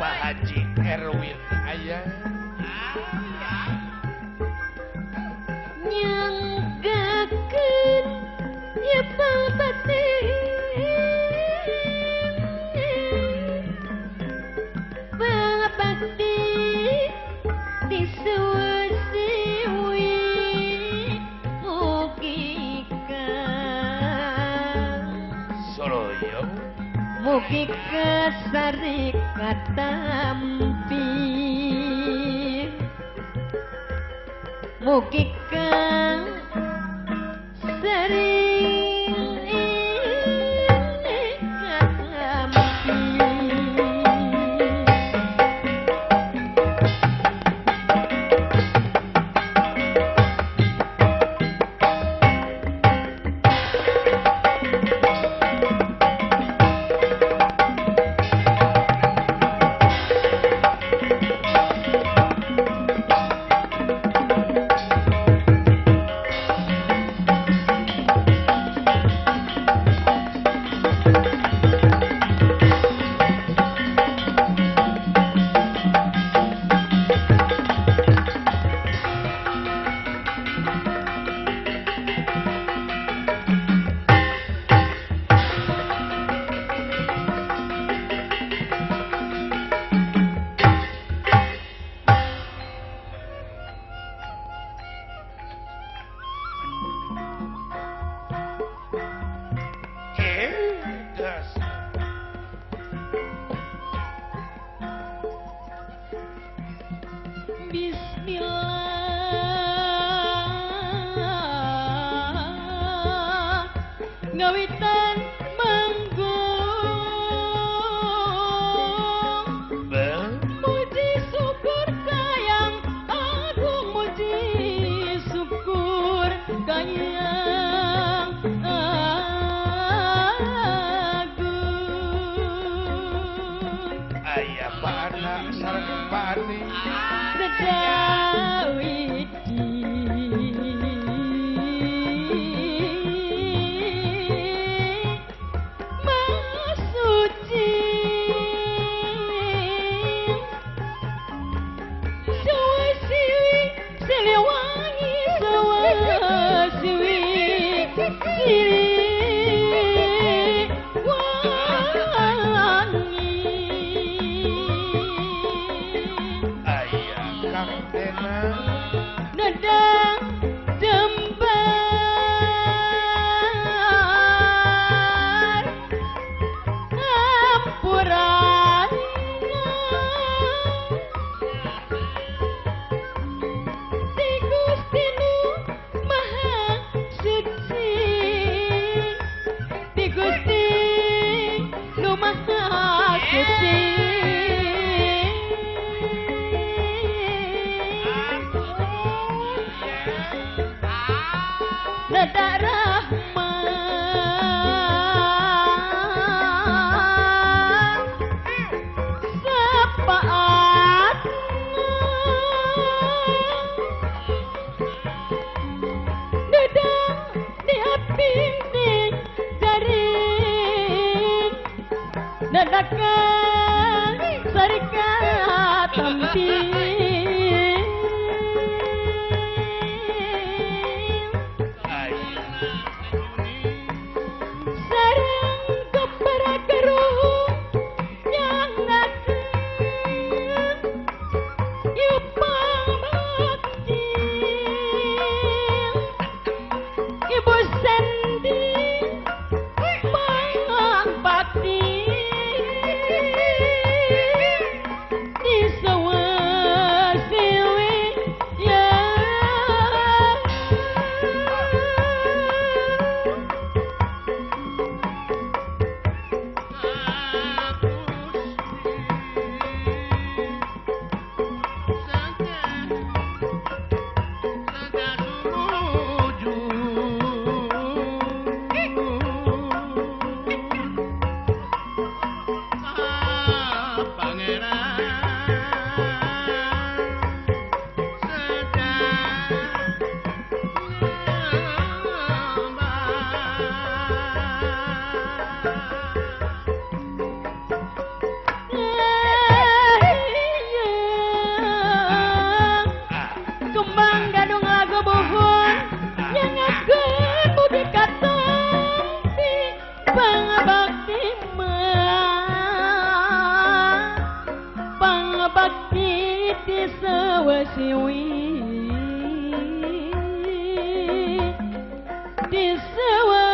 Pak Haji Erwin ayah. Mugi kesari katampi mugi kesari Bismillah ngawitan manggung muji syukur kayang agung muji syukur kayang agung ayah Pak anak sareng Pak Ani Nedang jembar ampuran di Gusti Nu Maha Suci di Gusti Nu Maha Suci Nada rahman sapaatna nedang diaping di jaring nedakan sarika tampi di sewa.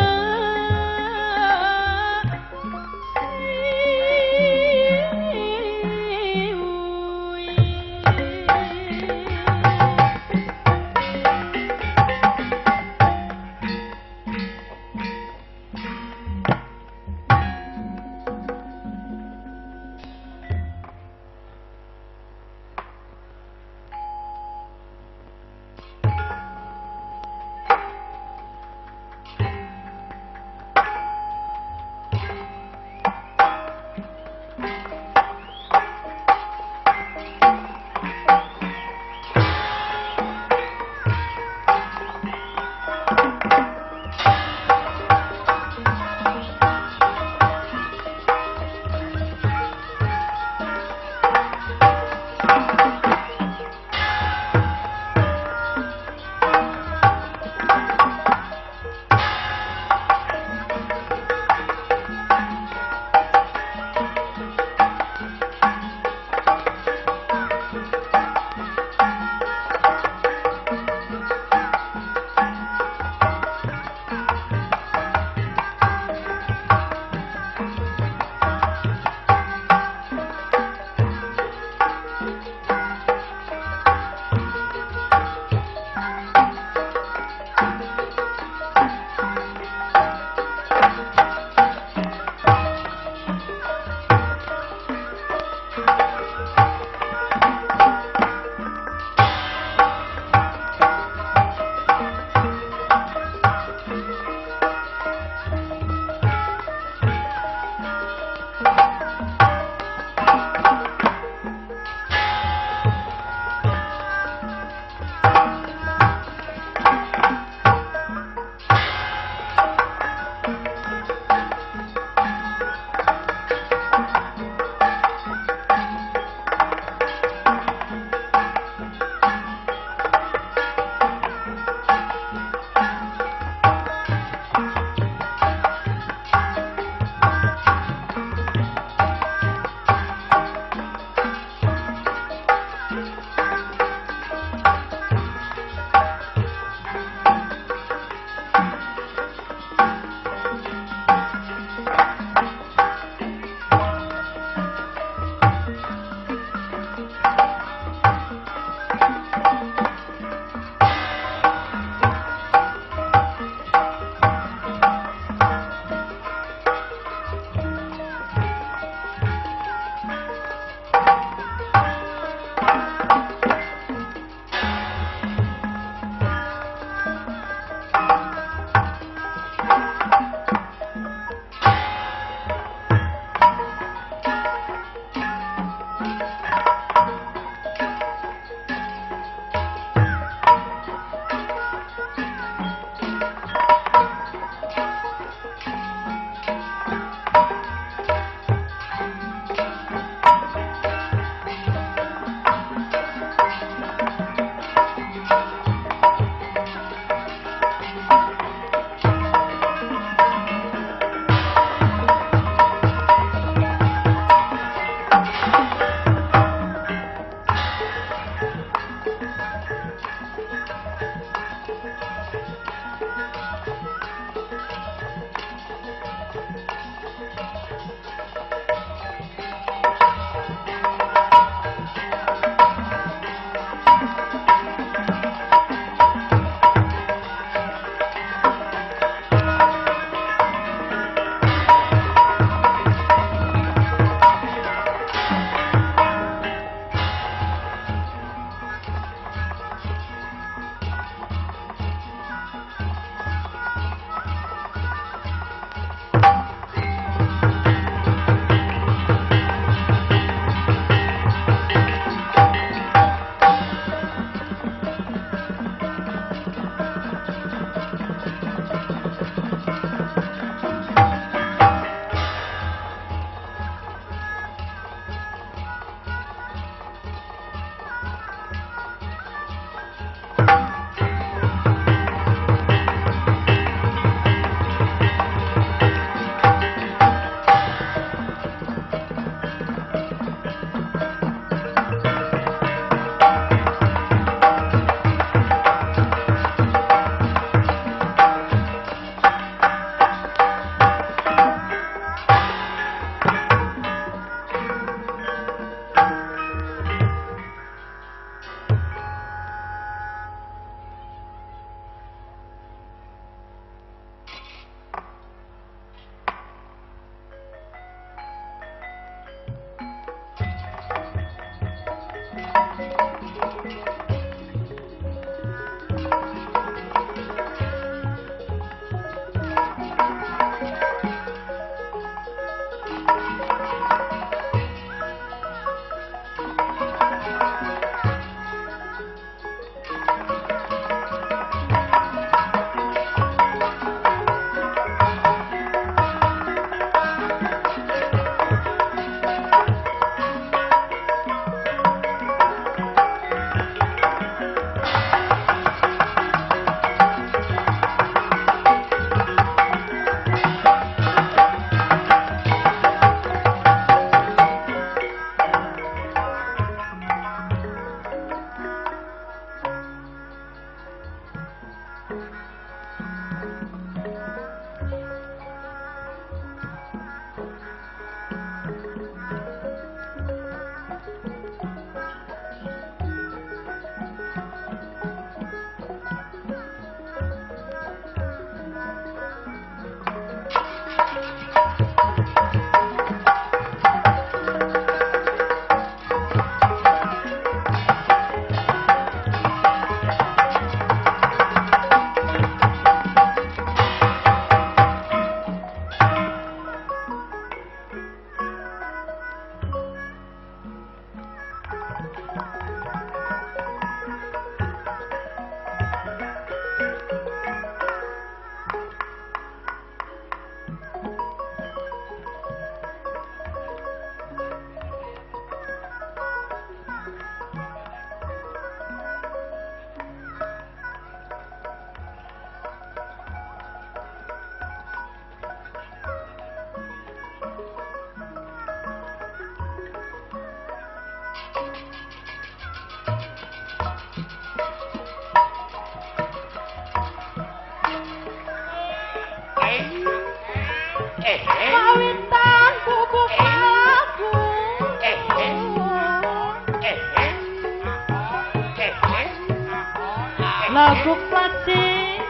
Lagu klasik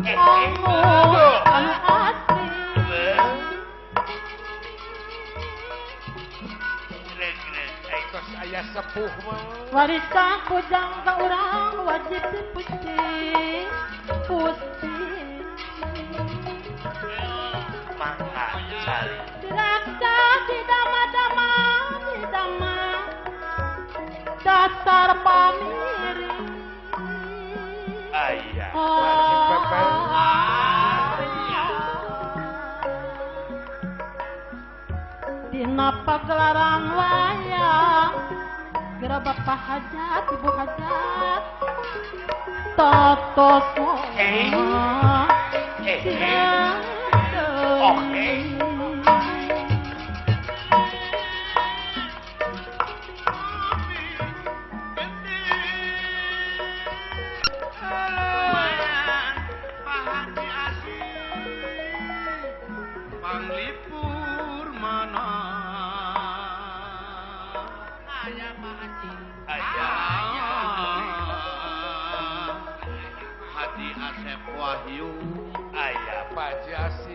anu asli aya sepuh mah warisan pujang ka urang wajib dipuji puji mangga cari diraksa didama-dama didama dasar pamiri aya wajib pepel dina pagelaran wayang geura bapak hajat ibu hajat toto oke.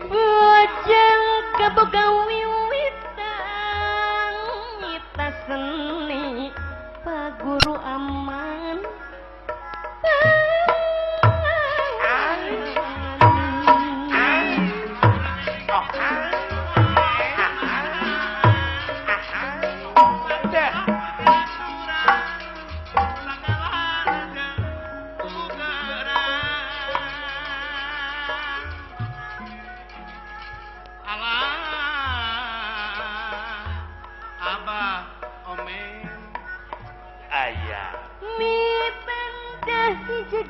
Bujang kaboga wiwitan ngita seni paguru aman.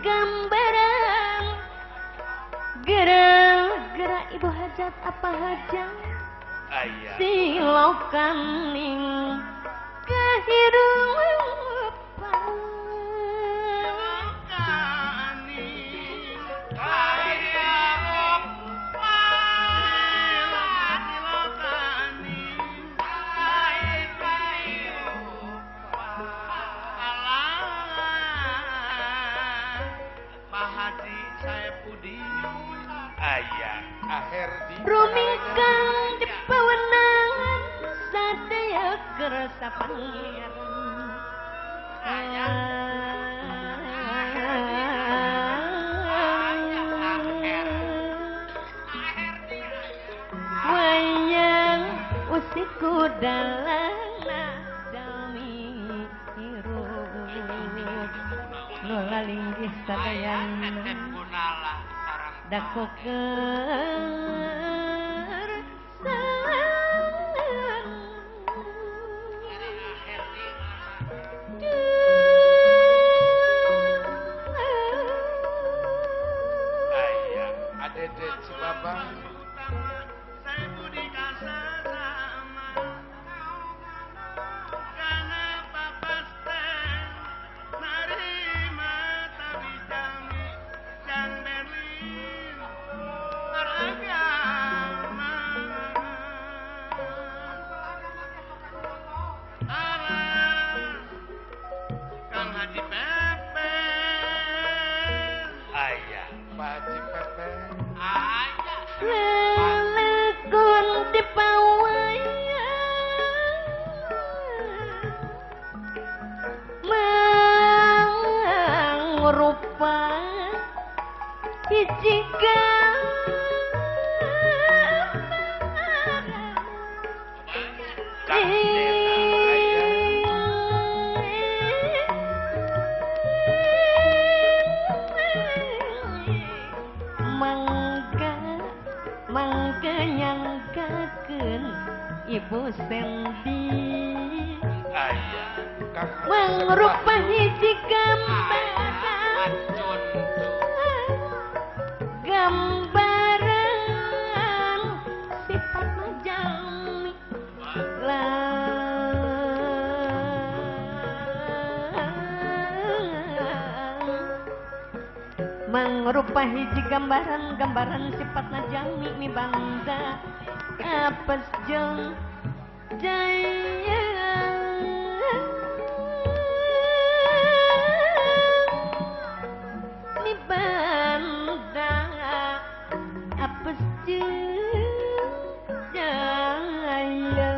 Gambaran gerak-gerak ibu hajat apa hajat silokaning kehidupan rumingkang di pawenangan sadaya kersa pangeran wayang usiku dalana dami hirup nu lalinggih sadayana dako Ibu Sendi mangrupa hiji gambaran gambaran sifat jalmi mangrupa hiji gambaran gambaran sifat jalmi mi bangga apes jeung jaya. jeung jaya.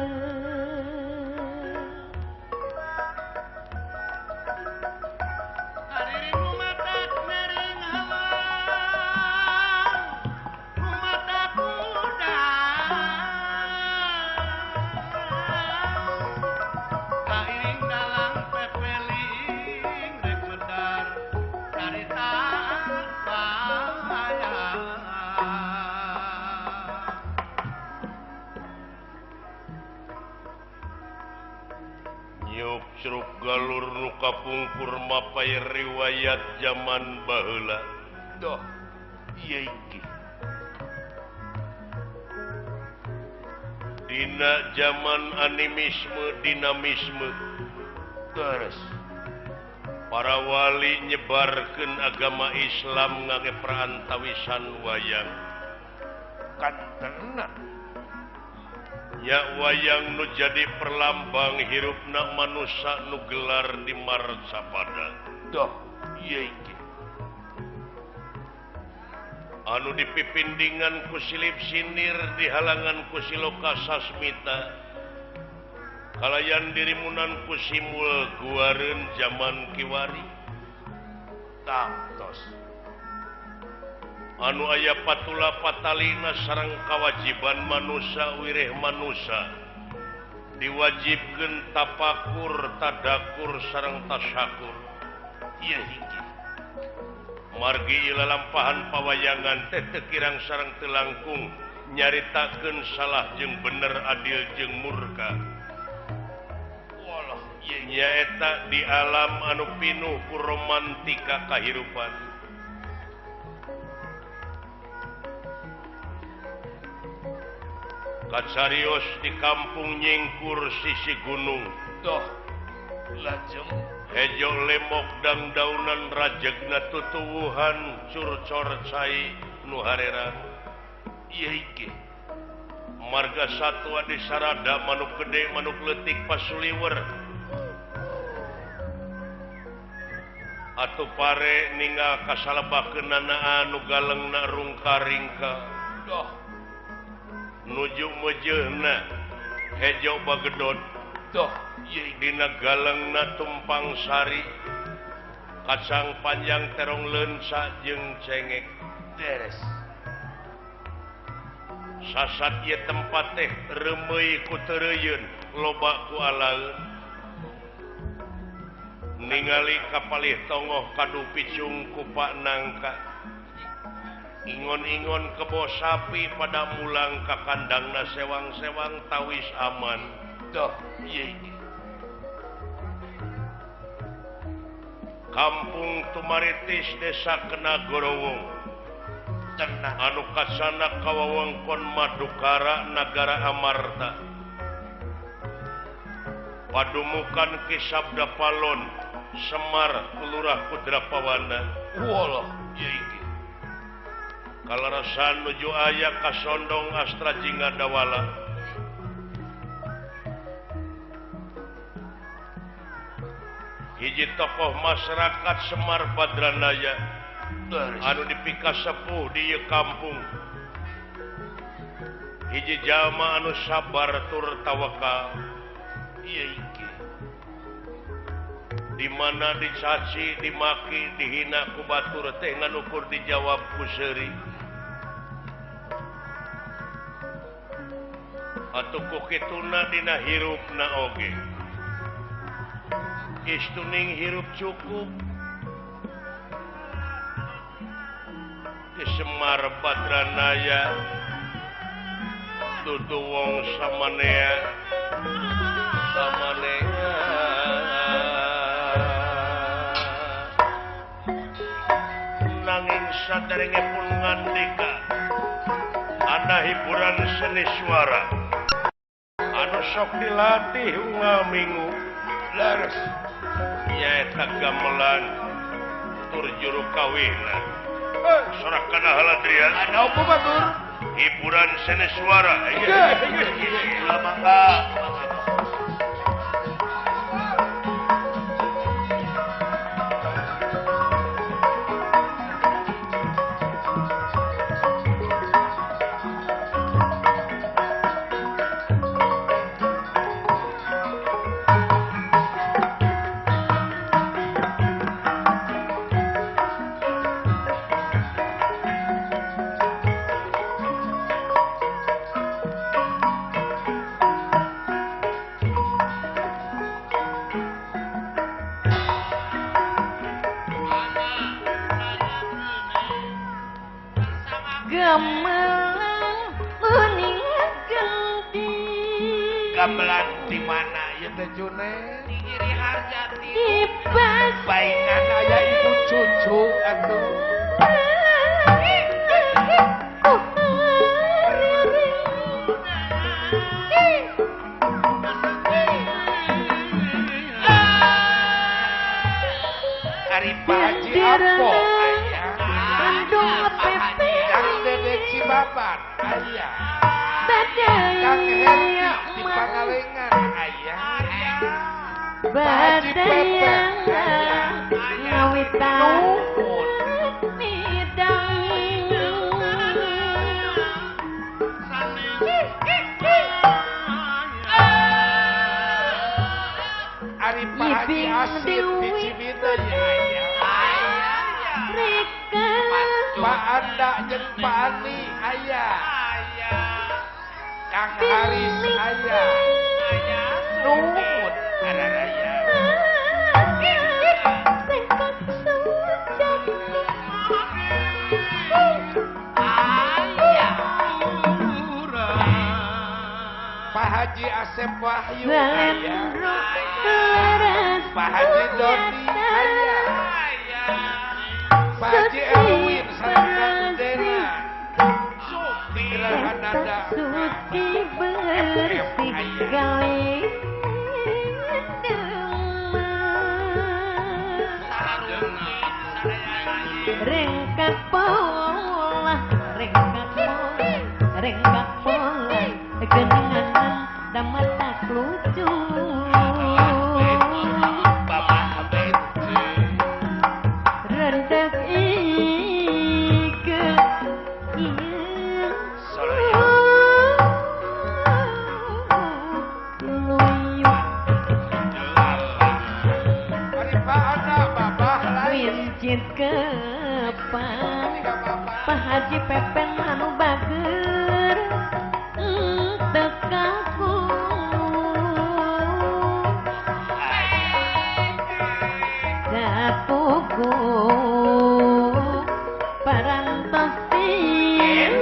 Nyup galur nu kapungkur mapay riwayat zaman baheula. Doh, ieu iki. Dina zaman animisme dinamisme. Terus para wali nyebarkeun agama Islam ngangge perantawisan wayang. Kantena nya wayang nu jadi perlambang hirupna manusa nu gelar di Marcapada. Doh, ieu iki. Anu dipipindingan ku silip sinir dihalangan ku siloka sasmita. Kalayan dirimunan ku simul guareun jaman kiwari. Tamtos. Anu aya patula patalina sareng kawajiban manusa wireh manusa diwajibkeun tapakur tadakur sareng tasyakur. Ieu hiji. Margi lalampahan pawayangan teh teu kirang sareng teu langkung nyaritakeun salah jeung bener adil jeung murka. Walah, ieu nyaeta di alam anu pinuh ku romantika kahirupan. Kacarios di kampung nyingkur sisi gunung. Doh, lajeng hejo lemok dangdaunan rajegna tutuwuhan curcor cai nu harerang. Ieu iki. Marga satwa di sarada manuk gede manuk leutik pasuliwer. Atuh pare ninggal kasalebakeunana anu galengna rungka-ringka. Doh, nuju mejeuhna hejo bagedot. Doh, ieu dina galengna tumpang sari kacang panjang terong leunca jeung cengek. Beres. Sasat ieu tempat teh reumeuy ku teureuyun loba ku alaeun. Ningali kapalih tongoh kadu picung ku Pak Nangka. Ingon-ingon kebo sapi pada mulang ka kandangna sewang-sewang tawis aman. Doh, ieu iki. Kampung Tumaritis Desa Kenagorowong. Tenang. Anu kasana kawawengkon Madukara Nagara Amarta. Padumukan Ki Sabda Palon Semar Lurah Pudrapawana. Walah, ieu iki. Kalarasan nuju aya kasondong Astra Jingga Dawala. Hiji tokoh masyarakat Semar Badranaya anu dipikasepuh di ieu kampung. Hiji jalma anu sabar tur tawakal. Ieu iki. Di mana dicaci, dimaki, dihina ku batur teh ngan ukur dijawab ku seuri. Atuh ku kituna dina hirupna oge. Istuning hirup cukup. Ki Semar Badranaya dudu wong samanea samanea. Nanging saderenge pun ngandika ana hiburan seni suara anu sok dilatih unggal minggu. Leres. Nyaeta gamelan tur juru kawina. Sorak kana haladrian. Ana opo batur? Hiburan seni suara. Ulah mangga. Gamelan di mana ieu teh June? Di Giri Harjati. Di Baingan aya ibu cucu atuh. Ari Pak Haji Apo aya. Kang Dede Cibabat aya. Kang Heri di Pangalengan aya. Pak Haji Pepe aya. Nuhun. Ari Pak Haji Asid di Ciwidey aya. Pak Anda jeung Pak Ani aya. Kang Haris aya. Nuhun araraya. Pak Haji Asep Wahyu aya. Pak Haji Doni aya. Pak Haji Erwin sareng Kang Dena. Gerahananda suci bersih gali rengkak pola rengkak pola rengkak pola genengan damatak lucu rendak ike Wincit kepan Pak Haji Pepen anu bager tekaku kapuku parantos tinimu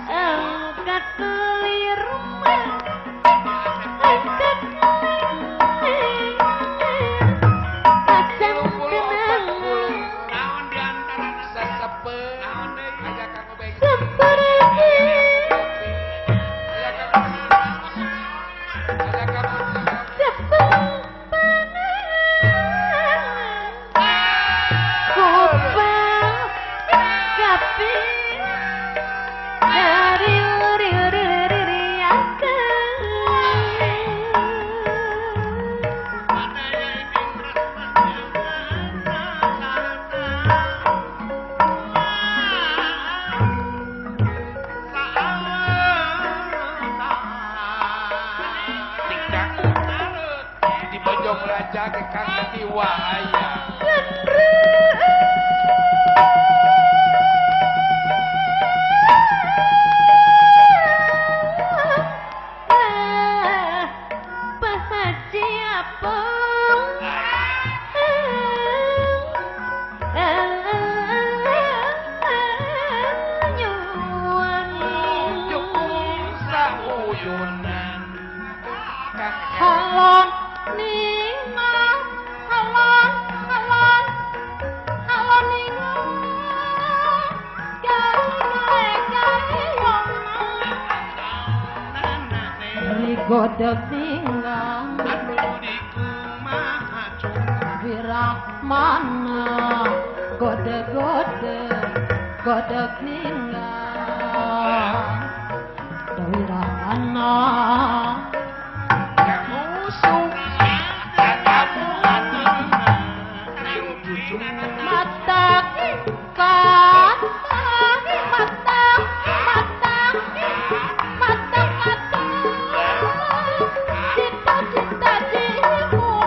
angkat kelir angkat kacang kenangan seperti kupang kapi dari di Bojong Raja ke Kang Tiwa aya. Pak Haji Apong halon ninga halon halon halon ninga gawe gawe godeg tinggal Wirahmana godeg godeg godeg tinggal Wirahmana mata kata mata mata mata kata cita-cita jiwa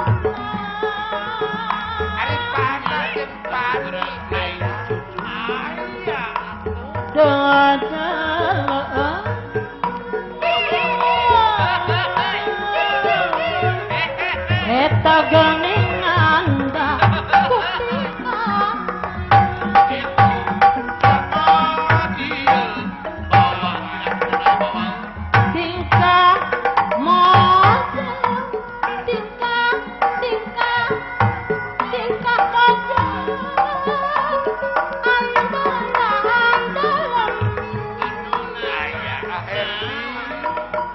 Herdi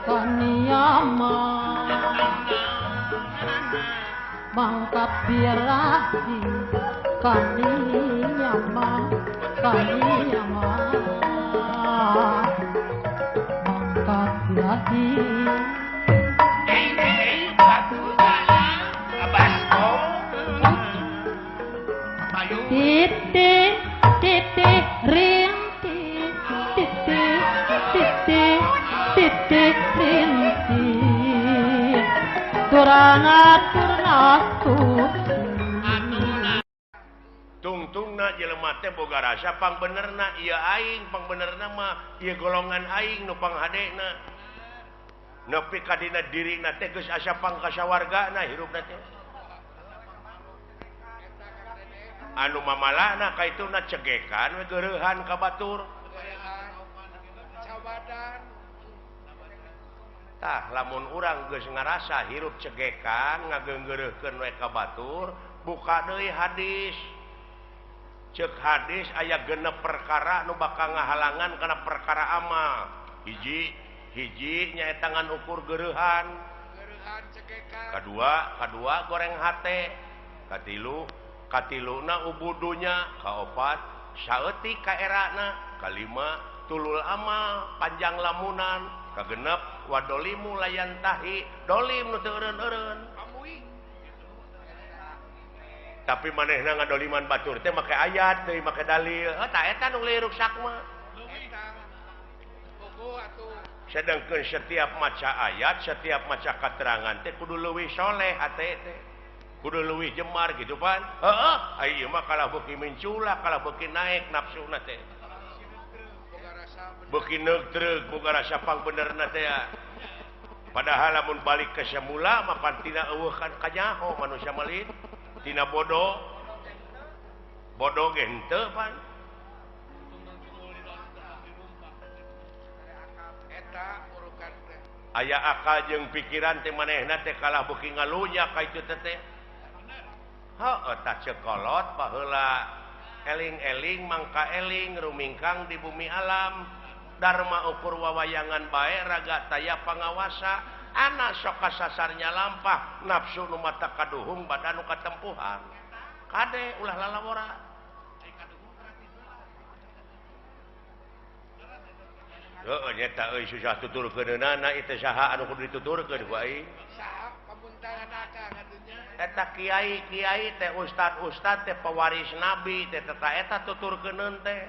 Kaniyama mangkat birahi kaniyama kaniyama mangkat birahi titik titik rintik titik titik titik rintik turana turna tungtungna jelema teh boga rasa pangbenerna ieu aing pangbenerna mah ieu golongan aing nu panghadena nepi ka dina dirina teh geus asa pangkasawargana hirupna teh anu mamalana kaituna cegekan we geureuhan ka batur tah lamun urang geus ngarasa hirup cegekan ngageunggeureuhkeun we ka batur buka deui hadis cek hadis aya genep perkara nu bakal ngahalangan kana perkara amal hiji hiji nyaeta ngan ukur geureuhan kadua kadua goreng hate katilu katiluna ubudunya kaopat saeutik kaerana kalima tulul amal panjang lamunan kagenep wadolimu layantahi dolim nu teu eureun-eureun tapi manehna ngadoliman batur teh make ayat deui make dalil heuh tah eta nu leuwih ruksak mah sedangkeun setiap maca ayat setiap maca katerangan teh kudu leuwih soleh hate teh kudu leuwih jemar gitu pan heeh ai ieu mah kalah beuki mincula kalah beuki naek nafsuna teh beuki neugtreug boga rasa pangbenerna teh padahal lamun balik ke semula mah pan tina eueuh kan kanyaho manusia melit tina bodoh bodoh ge henteu pan aya akal jeung pikiran teh manehna teh kalah beuki ngalunya ka itu teh teh heuh tah cekolot baheula eling-eling mangka eling rumingkang di bumi alam dharma ukur wawayangan bae raga taya pangawasa anak sok kasasarnya lampah nafsu nu mata kaduhung badan nu katempuhan kade ulah lalawora heuh nyeta euy susah tuturkeunana ieu saha anu kudu dituturkeun ku aing saha pamuntaran akang atunya eta kiai-kiai teh ustad-ustad teh pewaris nabi teh eta eta tuturkeuneun teh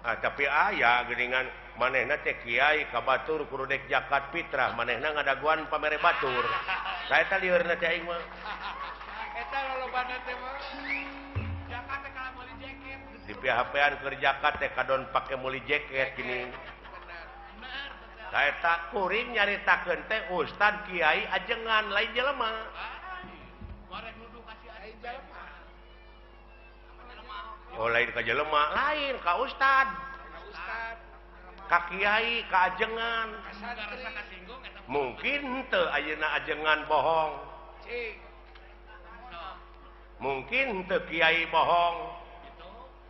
ah tapi aya geuningan manehna teh kiai ka batur kudu dek zakat fitrah manehna ngadaguan pamere batur sae eta liurna teh aing mah eta lolobana teh mah zakat teh kalah meuli jaket di PHP-an keur zakat teh kadon pake meuli jaket gini saeta kuring nyaritakeun teh ustad kiai ajengan lain jelema oh lain ka jelema lain ka ustad ka kiai ka ajengan mungkin teu ayeuna ajengan bohong mungkin teu kiai bohong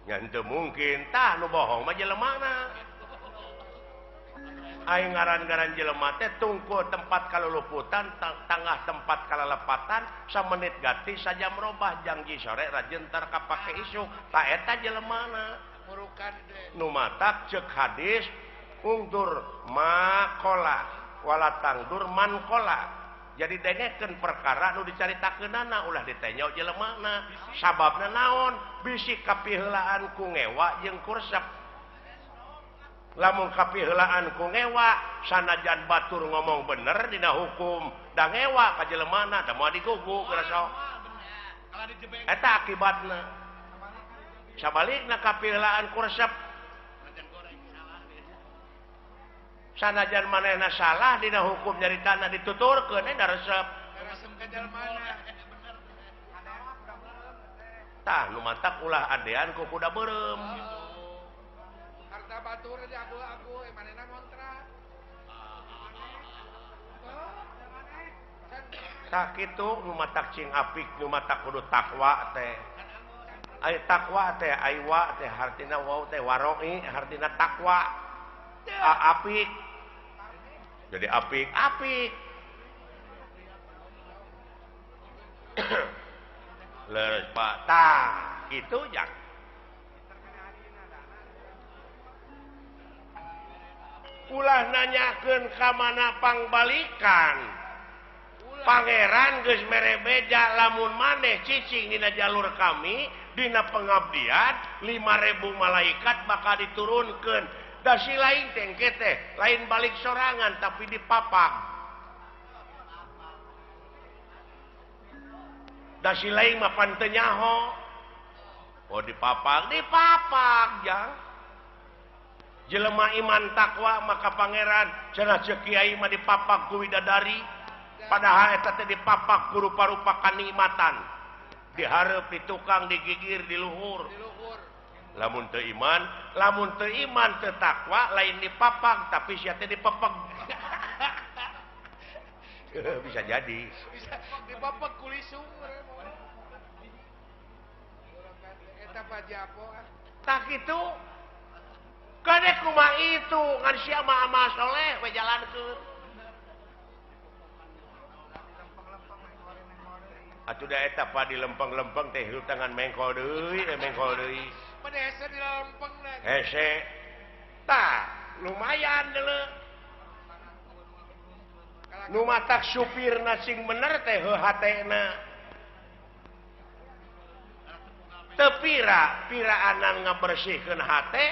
nya henteu mungkin tah nu bohong mah jelemana aing ngaran-ngaran jelema teh tungkul tempat kaluluputan tangah tempat kalalepatan samenit ganti sajam robah janji sore rajin tar kapake isuk ta eta jelemana nu matak ceuk hadis ungdur makola wala tangdur mankola jadi dengekeun perkara nu dicaritakeunana ulah ditenyo jelemana sababna naon bisi kapiheulaan ku ngewa jeung kursep lamun kapiheulaan ku ngewa sanajan batur ngomong bener dina hukum da ngewa ka jelemana da moal digugu geura sok eta akibatna sabalikna kapiheulaan ku resep sanajan manehna salah dina hukum nyaritana dituturkeun da resep tah nu matak ulah adean ku kuda beureum harta batur diagu-agu manehna ngontrak tah kitu nu matak cing apik nu matak kudu takwa teh. Ai takwa teh ai wa teh hartina waw teh waroi hartina takwa. Apik. Jadi apik, apik. Leres Pak. Tah, kitu jang. Ulah nanyakeun ka mana pangbalikan. Pangeran geus mere beja lamun maneh cicing dina jalur kami dina pengabdian 5000 malaikat bakal diturunkeun. Da si lain teh engke teh lain balik sorangan tapi dipapak. Da si lain mah pan teu nyaho. Oh dipapak, dipapak jang. Jelema iman takwa maka pangeran cenah ceuk kiai mah dipapak ku widadari. Padahal eta teh dipapak ku rupa-rupa kanikmatan. Dihareup di tukang, digigir di luhur. Lamun teu iman, lamun teu iman teu takwa lain dipapak tapi sia teh dipepeg. Bisa jadi. Bisa dipepeg ku lisung. Eta pajapo. Tah kitu. Kade kumaha itu ngan sia mah amal soleh we jalankeun. Atuh da eta pa di lempeng-lempeng teh hutangan mengkol deui, mengkol deui. Pada hese di lempeng na. Hese. Tah, lumayan deuleu. Nu matak supirna sing bener teh heuh hatena. Teu pira, piraanan ngabersihkeun hate,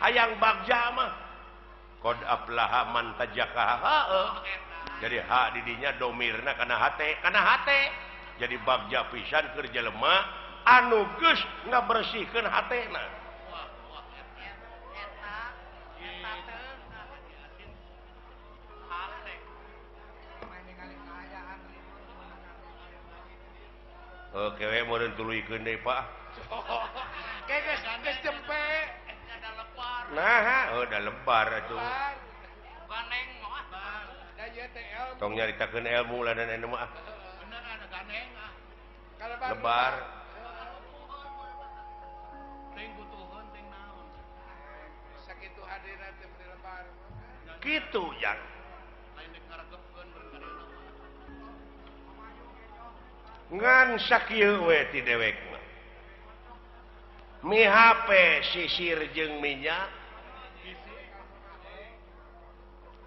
hayang bagja mah. Qad aflaha man tajakaha. Heueuh. Jadi ha didinya domirna kana hate, kana hate. Jadi bagja pisan keur jelema anu geus ngabersihkeun hatena. Oke we meureun tuluykeun deui Pak. Ke geus geus jempe. Nah, oh da lebar atuh. Ganeng mah. Da ieu teh ilmu. Tong nyaritakeun ilmu lah dan anu mah. Lebar. Sakitu hadirna teh beli lebar. Kitu jang. Ngan sakieu we ti dewek mah. Mihape sisir jeung minyak.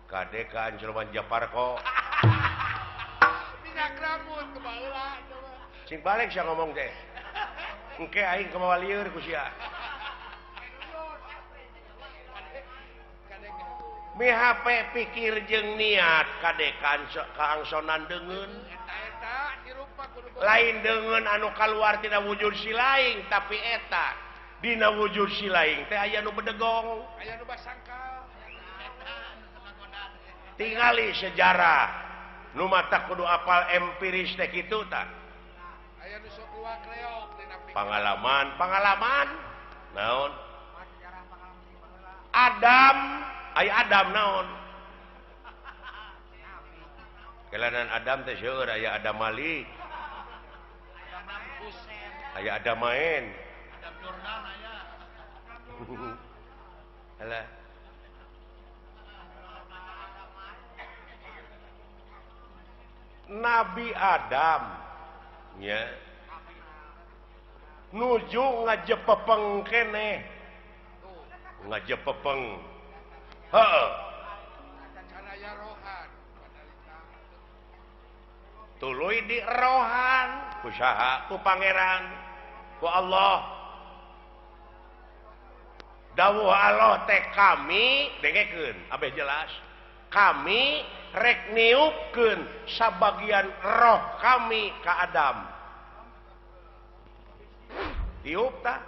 Kade ka Ancelman Japarko. Minyak rambut kebaheula. Sing balik sia ngomong teh. Engke aing kamawa lieur ku sia. Mihape pikir jeung niat kade kaangsonan deungeun. Lain deungeun anu kaluar tina wujud si laing tapi eta dina wujud si laing teh aya nu bedegong. Aya nu basangkal. Tingali sejarah nu mata kudu apal empiris teh kitu tah. Pengalaman, pengalaman naon? Adam, ay Adam naon? Kelanan Adam teh seueur aya Adam Malik. Aya Adam main. Adam Jordan aya. Alah. Nabi Adam nya nuju ngajepepeng keneh ngajepepeng heuh tuluy di rohan ku saha ku pangeran ku Allah dawuh Allah teh kami dengekeun abeh jelas kami rek niupkeun sabagian roh kami ka Adam. Tiup tah.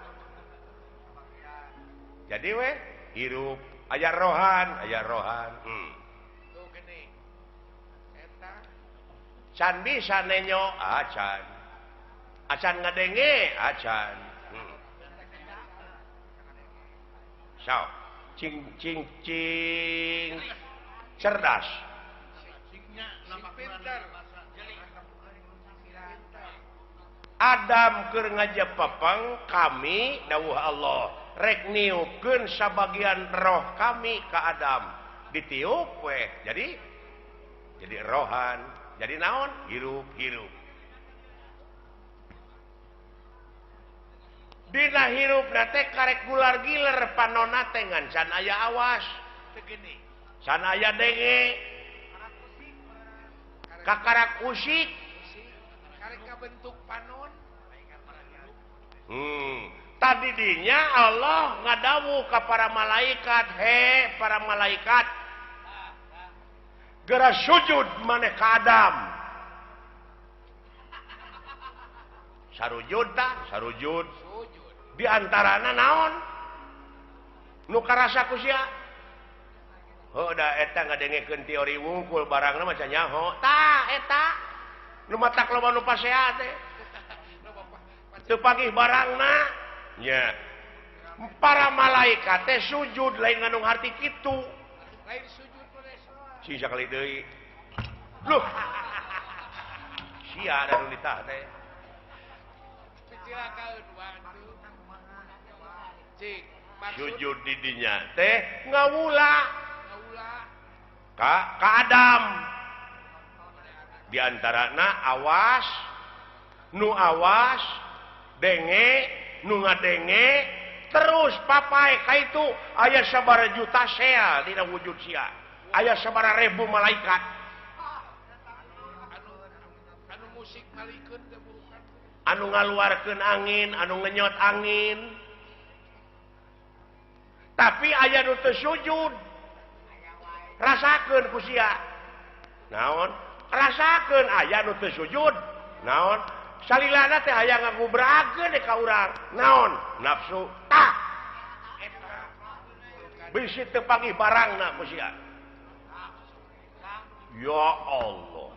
Jadi we hirup aya rohan, aya rohan. Tuh gini. Eta can bisa nenyo acan. Acan ngadenge acan. Sok cing cing cing cerdas. Pinter. Adam keur ngajepepeng kami dawuh Allah rek niupkeun sabagian roh kami ka Adam ditiup we jadi rohan jadi naon hirup-hirup dina hirupna teh karek gular giler panonna teh ngan can aya awas can aya denge kakarak usik karek kabentuk panon. Tadi dinya Allah ngadawuh ka para malaikat, he para malaikat geura sujud maneh ka Adam. Sarujud tah, sarujud. Di antarana naon? Nu karasa ku sia? Heuh da eta ngadengekeun teori wungkul barangna mah can nyaho. Tah eta nu matak loba nu pasea teh. Teu pagih barangna nya. Para malaikat teh sujud lain ngandung harti kitu. Lain sujud sing sakali deui. Loh. Sia da nu ditah teh. Sujud di dinya teh ngawula. Ka Adam. Di antarana awas, nu awas, denge, nu ngadenge, terus papai ka itu aya sabaraha juta sel dina wujud sia. Aya sabaraha ribu malaikat. Anu musik malikeun teh bukan. Anu ngaluarkeun angin, anu ngenyot angin. Tapi aya nu teu sujud. Rasakeun ku sia. Naon? Rasakeun aya nu teu sujud. Naon? Salilana teh hayang ngagubrakeun ka urang. Naon? Nafsu. Tah. Bisi teu panggih barangna ku sia. Ya Allah.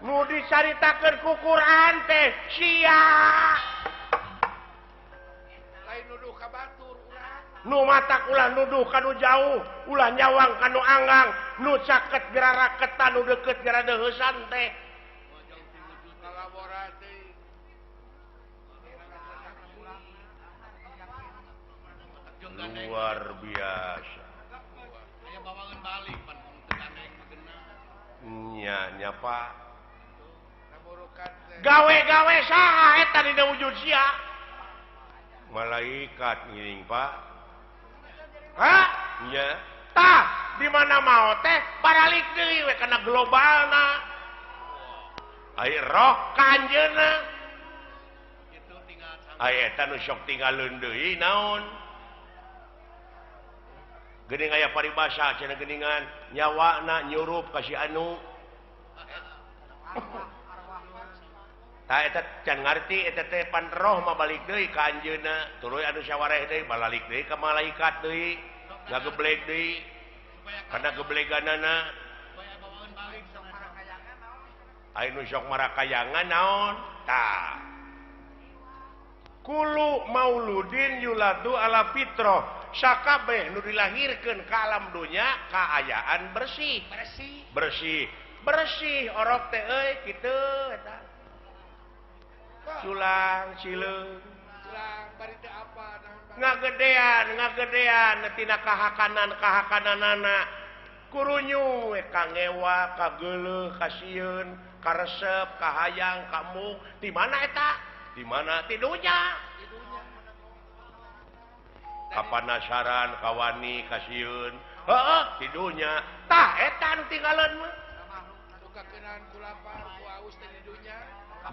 Nu dicaritakeun ku Quran teh sia. Lain nuduh ka batur urang. Nu matak ulah nuduh ka nu jauh, ulah nyawang ka nu anggang, nu caket geura raketan, nu deukeut geura deuheusan teh. Luar biasa. Nya nya Pak. Gawe-gawe saha eta dina wujud sia? Malaikat ngiring Pak. Hah? Nya. Tah, di mana mau teh baralik deui we kana globalna. Ai roh ka anjeunna. Ai eta nu sok tinggalkeun deui naon? Geuning aya paribasa cenah geuningan nyawana nyurup ka si anu. Tah eta can ngarti eta teh pan roh mah balik deui ka anjeunna, tuluy anu sawareh deui balalik deui ka malaikat deui, ngagebleg deui. Kana gebleganana aya nu sok marakayangan naon? Tah. Kulu mauludin yuladu ala fitrah. Sakabeh nu dilahirkeun ka alam dunya kaayaan bersih. Bersih. Bersih. Bersih orok teh euy kitu eta. Culang cileung. Culang bari teu apa naon. Ngagedean, ngagedean tina kahakanan-kahakananana. Kurunyu we ka ngewa, ka geuleuh, ka sieun, ka resep, ka hayang, ka mung. Di mana eta? Di mana? Di dunya. Kapanasaran, kawani, kasieun. Heeh, di dunya. Tah eta nu tinggalan mah. Nu kakeunaan ku lapar, ku aus teh di dunya.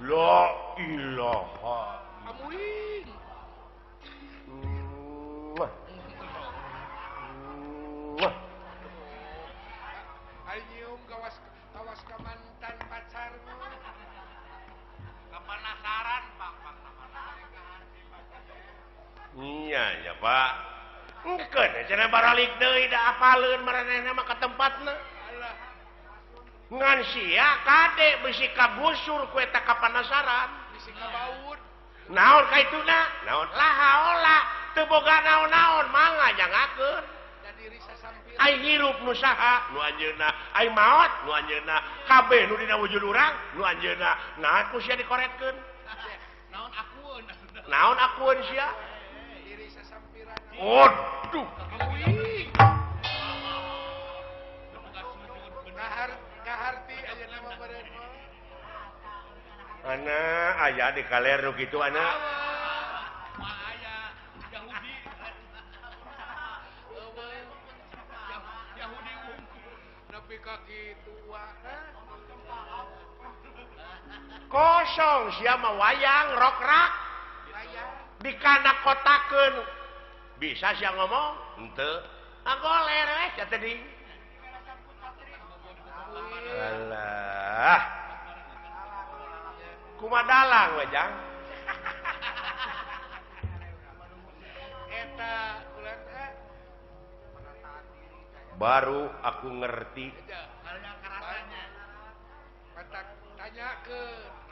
La ilaha. Amuing. Wah. Wah. Ari nyium kawas kawas ka mantan pacar mah. Kapanasaran, Pak, Pak. Iya ya Pak. Engkeun cenah baralik deui da apaleun maranehna mah ka tempatna. Ngan sia kade bisi kagusur ku eta kapanasaran, bisi kabaud. Naon ka ituna? Naon la haola teu boga naon-naon mangga jangakeun. Ai hirup nu saha? Nu anjeunna. Ai maot nu anjeunna. Kabeh nu dina wujud urang nu anjeunna. Nah ku sia dikoretkeun. Naon akueun? Naon akueun sia? Waduh. Ana aya di kaler nu kitu ana. Kosong sia mah wayang rokrak. Dikana kotakeun. Bisa sia ngomong? Henteu. Agoler we sia teh. Alah. Kumaha dalang we jang? Eta ulah teh. Baru aku ngerti. Tanya ke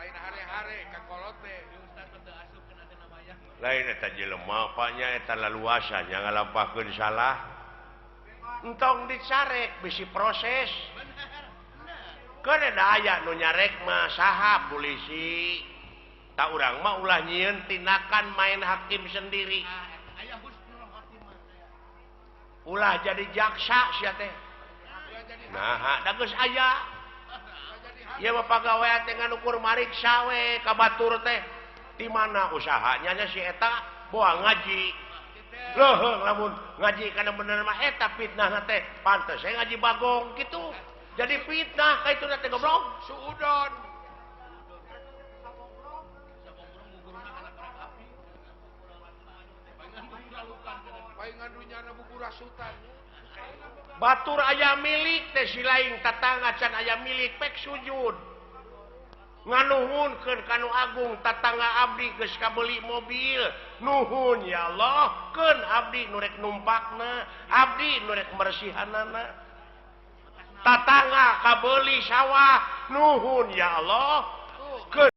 lain hare-hare ka kolot teh. Lain eta jelema apanya eta laluasa nya ngalampahkeun salah. Entong dicarek bisi proses. Keun da aya nu nyarek mah saha polisi. Tak urang mah ulah nyieun tindakan main hakim sendiri. Ulah jadi jaksa sia teh. Nah, da geus aya. Ieu mah pagawean teh nganukur mariksa we ka batur teh. Di mana usahanya nya si eta boa ngaji. Leuheung lamun ngaji kana bener mah eta fitnahna teh. Pantes we ngaji bagong kitu. Jadi fitnah ka itu teh goblok. Suudon. Batur aya milik teh si lain tatangga can aya milik pek sujud. Nganuhunkeun ka nu agung tatangga abdi geus kabeuli mobil. Nuhun ya Allah, keun abdi nu rek numpakna, abdi nu rek mersihanana. Tatangga kabeuli sawah, nuhun ya Allah,